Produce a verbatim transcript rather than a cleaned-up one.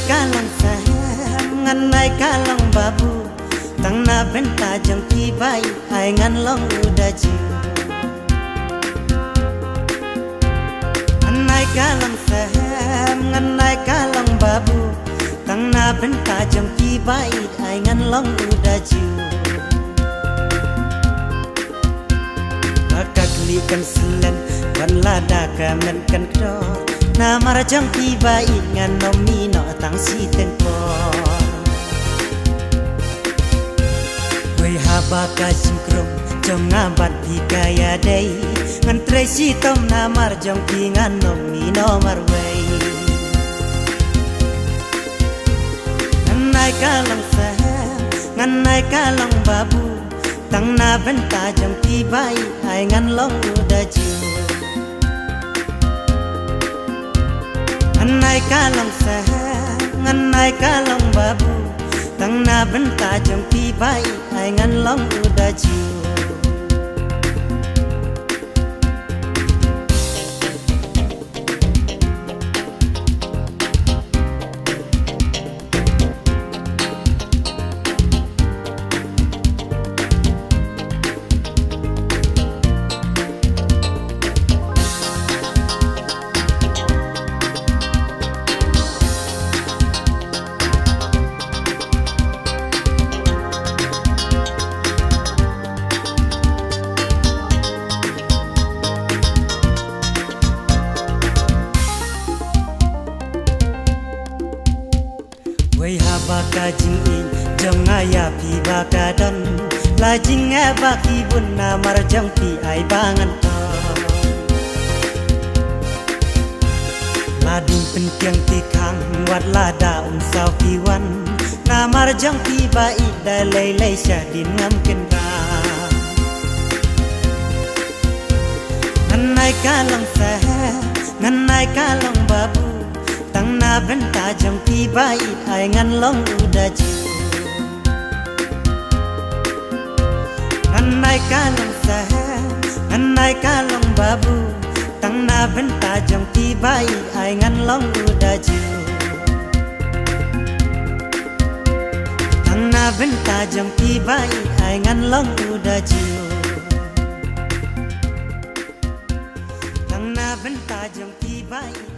Ka long sahep, ngan ai ka long babu. Tang na bynta jong phi ba ïeit, ai ngan long u da ju. Ngan ai ka long sahep, ngan ai ka long babu. Tang na bynta jong phi ba ïeit, ai ngan long u da ju. Ba ka khlieh kan slen, ban lada ka met kan kdor. Namar jong phi ba ïeit ngan ym mih noh tang shiteng por. Wei haba ka jingkrong jong nga bad phi ka ïadei, ngan trei shitom namar jong phi ngan ym mih noh marwei. Ngan ai ka long sahep, ngan ai ka long babu. Tang na bynta jong phi ba ïeit, ai ngan long u da ju. Ngan ai ka long sahep, ngan ai ka long babu. Tang na bynta jong phi ba ïeit, ai ngan long u da ju. Wei haba ka jingïeit jong nga ïa phi ba ka don, la jingeh ba ki bun namar jong phi ai ba ngan ton. La ding pyntieng ti khang wat lada um saw ki wan, namar jong phi ba ïeit da lei lei sha dien ngam kynrad. Ngan ai ka long sahep, ngan ai ka long babu. Tang na bynta jong phi ba ïeit, ai ngan long u da ju. Ngan ai ka long sahep, ngan ai ka long babu. Tang na bynta jong phi ba ïeit, ai ngan long u da ju. Tang na bynta jong phi ba ïeit, ai ngan long u da ju. Tang na bynta jong phi ba ïeit.